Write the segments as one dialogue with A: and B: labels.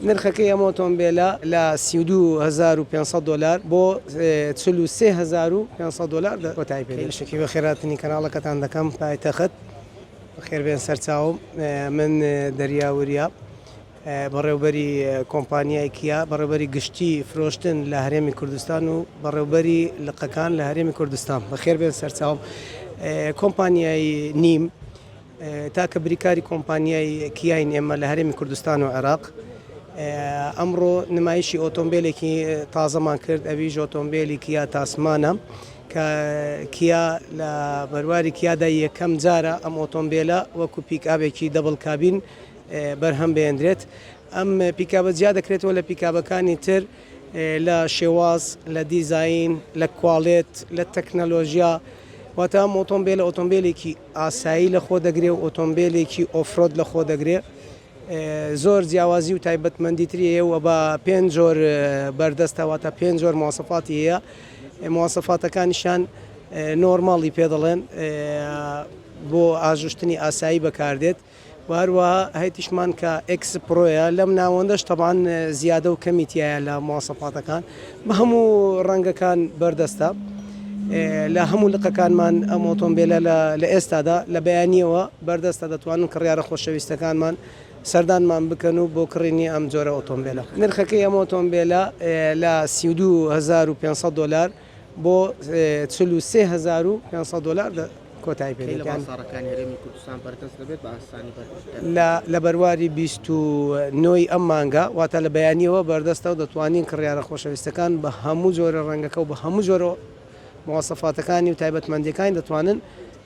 A: نرخەکەی ئەم ئۆتۆمبێلە لە 32500 دۆلار بۆ 43500 دۆلار کۆتایی پێ دێت. شەکی بەخێرهاتنی کەناڵەکەتان دەکەم پایتەخت. بەخێربێن سەرچاوم. من دەریا وریا بەڕێوبەری کۆمپانیای کیا، بەڕێوبەری گشتی فرۆشتن لە هەرێمی کوردستان و بەڕێوبەری لقەکان لە هەرێمی کوردستان. بەخێربێن سەرچاوم. کۆمپانیای نیم تاکە بریکاری کۆمپانیای کیاین ئێمە لە هەرێمی کوردستان و عێراق. ئەمڕۆ نمایشی ئۆتۆمبیلێکی تازەمان کرد ئەویش ئۆتۆمبیلی کیا تاسمانە کە کیا لە بەرواری کیادا یەکەم جارە ئەم ئۆتۆمبیلە وەکو پیکابێکی double cabin بەرهەم بێندرێت. ئەم پیکابە جیا دەکرێتەوە لە پیکابەکانی تر لە شێواز، لە دیزاین، لە کوالێت، لە تەکنەلۆژیا، واتە ئەم ئۆتۆمبیلە ئۆتۆمبیلێکی ئاسایی لە خۆ دەگرێ و ئۆتۆمبیلێکی off-road لە خۆ دەگرێ. زۆر جیاوازی و تایبەتمەندی تری هەیە و بە پێنج جۆر بەردەستە، واتە پێنج جۆر مواسەفاتی هەیە. مواسەفاتەکانیشیان normal ی پێ دەڵێن بۆ ئاژوشتنی ئاسایی بەکاردێت. و هەروەها هەیتیشمان کە X Pro یە لەم ناوەندەش تەبان زیادە و کەمی تایە لە مواسەفاتەکان بە هەموو ڕەنگەکان بەردەستە لە هەموو لقەکانمان ئەم ئۆتۆمبیلە لە ئێستادا لە بەیانیەوە بەردەستە دەتوانن کڕیارە خۆشەویستەکانمان سەردانمان بکەن و بۆ کڕینی ئەم جۆرە ئۆتۆمبیلە نرخەکەی ئەم ئۆتۆمبیلە لە 32500 دلار بۆ 43500 دلار کۆتایی پێ
B: دێت. کەی لە بازاڕەکانی هەرێمی کوردستان بەردەست دەبێت بە ئاسانی بەردەست
A: لە لە بەرواری 29 ی ئەم مانگە واتە لە بەیانیەوە بەردەستە و دەتوانین کڕیارە خۆشەویستەکان بە هەموو جۆرە ڕەنگەکە و بە هەموو جۆرە مواسەفاتەکانی و تایبەتمەندیەکانی دەتوانن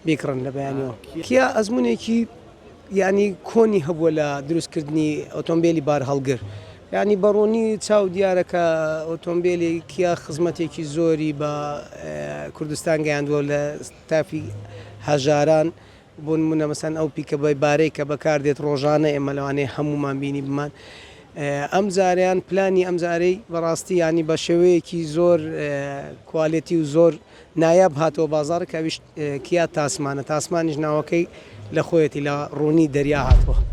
A: بیکڕن لە بەیانیەوە. کیا ئەزمونێکی یانی کۆنی هەبووە لە دروستکردنی ئۆتۆمبێلی بارهەڵگر یانی بەڕوونی چاو دیارە کە ئۆتۆمبێلی کیا خزمەتێکی زۆری بە کوردستان گەیاندووە لە ستافی هەژاران بۆ نمونە مەسەن ئەو پیکە بە بارەی کە بەکاردێت ڕۆژانە ئێمە لەوانەیە هەمومان بینی بمان ئەم جاریان پلانی ئەم جارەی بەڕاستی ینی بە شێوەیەکی زۆر کوالێتی و زۆر نایاب هاتەوە بازاڕ کە ئەویش کیا تاسمانە، تاسمانیش ناوەکەی لە خۆیەتی لە ڕوونی دەریا هاتووە.